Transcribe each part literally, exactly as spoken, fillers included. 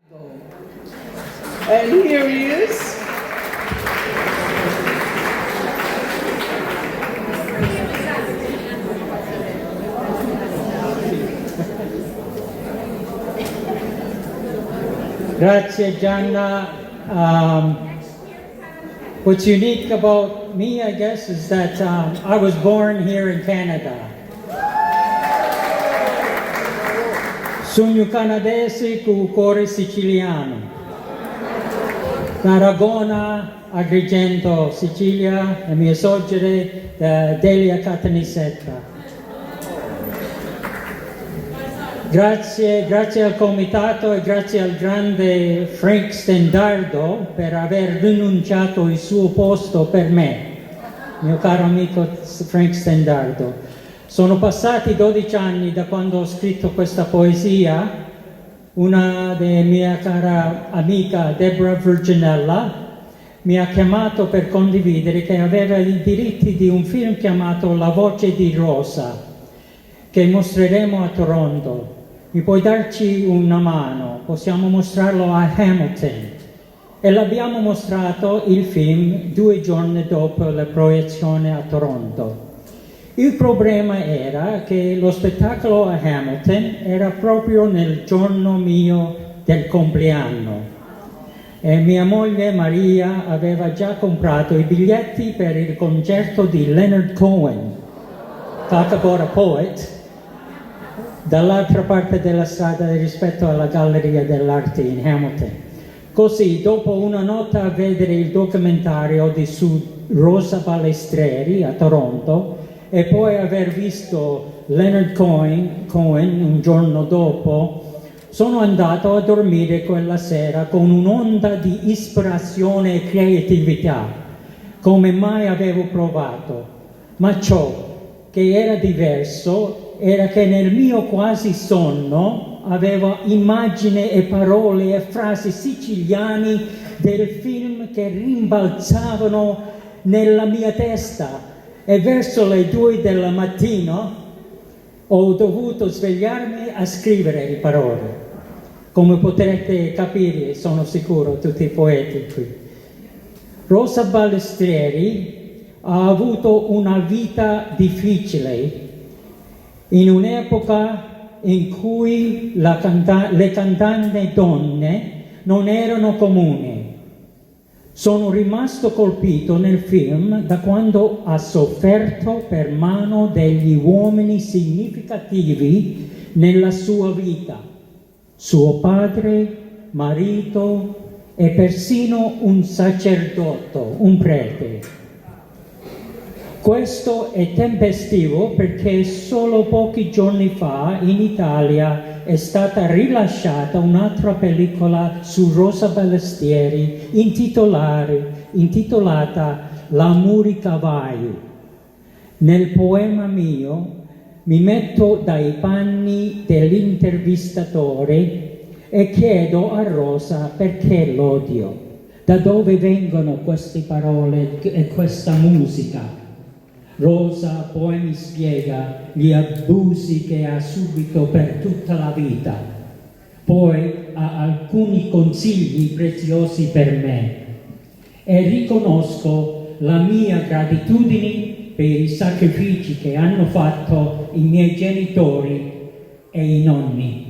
And here he is. Grazie Gianna. Um, what's unique about me, I guess, is that um, I was born here in Canada. Sugnu canadesi cu u cori sicilianu. Tarragona, Agrigento, Sicilia, e mia sogiri da Delia Caltanissetta. Grazie, grazie al comitato e grazie al grande Frank Stendardo per aver rinunciato il suo posto per me, mio caro amico Frank Stendardo. Sono passati dodici anni da quando ho scritto questa poesia. Una de mia cara amica Deborah Virginella mi ha chiamato per condividere che aveva i diritti di un film chiamato La voce di Rosa, che mostreremo a Toronto. Mi puoi darci una mano? Possiamo mostrarlo a Hamilton. E l'abbiamo mostrato il film due giorni dopo la proiezione a Toronto. Il problema era che lo spettacolo a Hamilton era proprio nel giorno mio del compleanno e mia moglie Maria aveva già comprato i biglietti per il concerto di Leonard Cohen. Talk about a poet! Dall'altra parte della strada rispetto alla Galleria dell'Arte in Hamilton. Così, dopo una notte a vedere il documentario di su Rosa Balestrieri a Toronto e poi aver visto Leonard Cohen, Cohen un giorno dopo, sono andato a dormire quella sera con un'onda di ispirazione e creatività come mai avevo provato. Ma ciò che era diverso era che nel mio quasi sonno avevo immagini e parole e frasi siciliani del film che rimbalzavano nella mia testa e verso le due della mattina ho dovuto svegliarmi a scrivere le parole. Come potrete capire, sono sicuro, tutti i poeti qui. Rosa Balestrieri ha avuto una vita difficile in un'epoca in cui la canta- le cantanti donne non erano comuni. Sono rimasto colpito nel film da quando ha sofferto per mano degli uomini significativi nella sua vita. Suo padre, marito e persino un sacerdote, un prete. Questo è tempestivo perché solo pochi giorni fa in Italia è stata rilasciata un'altra pellicola su Rosa Balestrieri intitolata L'amuri ca vaiu. Nel poema mio mi metto dai panni dell'intervistatore e chiedo a Rosa perché l'odio, da dove vengono queste parole e questa musica. Rosa poi mi spiega gli abusi che ha subito per tutta la vita, poi ha alcuni consigli preziosi per me. E riconosco la mia gratitudine per i sacrifici che hanno fatto i miei genitori e i nonni.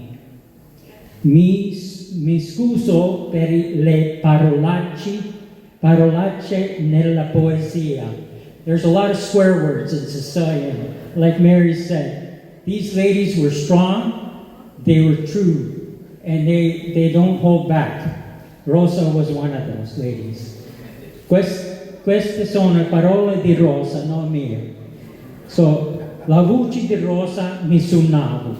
Mi, mi scuso per le parolacce, parolacce nella poesia. There's a lot of swear words in Sicilian. Like Mary said, these ladies were strong, they were true, and they, they don't hold back. Rosa was one of those ladies. Quest- queste sono parole di Rosa, non mie. So, la vuci di Rosa mi sunnava.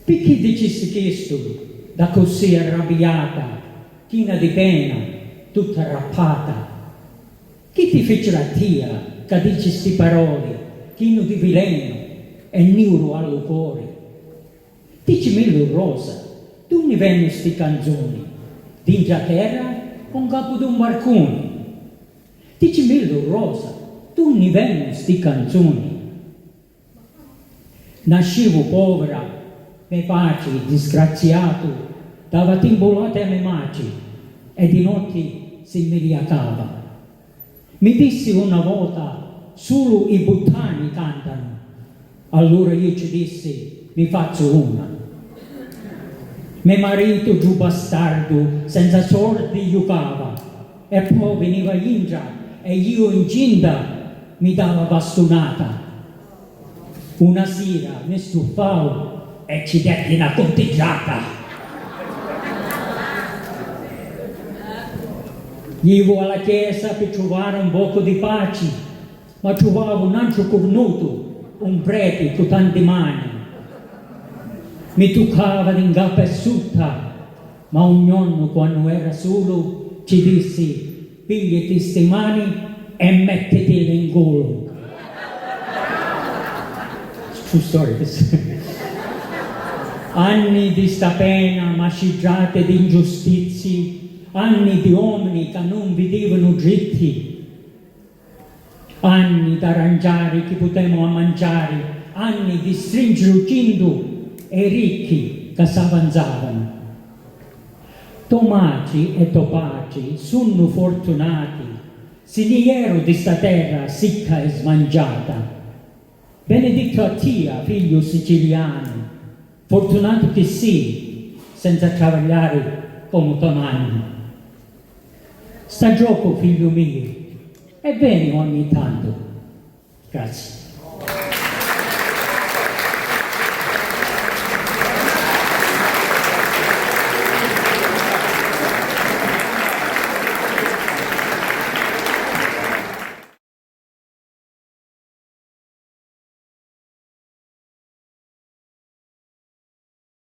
Picchì dicisti chistu, d'accussì arrabbiata, china di pena, tutta arrappata? Chi ti ficiru a tia ca dici sti paroli, chinu di vilenu e niuru a lu cori? Dicimillu Rosa, dunni vennu sti canzuni? Dintra terra o ncapu d'un barcuni? Dicimillu Rosa, dunni vennu sti canzuni? Nascivu povira, me patri, disgraziatu, dava timbulati a me matri e di notti si mmidiacava. Mi dissi una vota: "Sulu i buttani cantanu." Allura iu ci dissi: "Mi fazzu una." Me maritu, ddu bastardu, senza sordi jucava e po' viniva intra e iu incinta mi dava vastunata. Una sira mi stuffau e ci detti na cuntigghiata. Jivu a la chiesa pi truvari un pocu di paci, ma truvavu n'antru curnutu, un preti cu tanti mani. Mi tuccava di 'ncapa e sutta, ma un gnornu, quannu era sulu, ci dissi: "Pigliati sti mani e mettitilli 'n culu." True story, this. Anni di sta pena, maciddati di ingiustizii, anni di omini ca nun vidivanu dritti, anni d'arrangiari chi putemu ammanciari, anni di stringiri u cintu e i ricchi ca s'avanzavanu. To matri e to patri sunnu fortunati, si nni jeru di sta terra sicca e smangiata. Benedittu a tia, figliu sicilianu, fortunatu chi si, senza travagliari comu to nannu. Sta giocu, figliu miu, e veni ogni tantu. Grazie.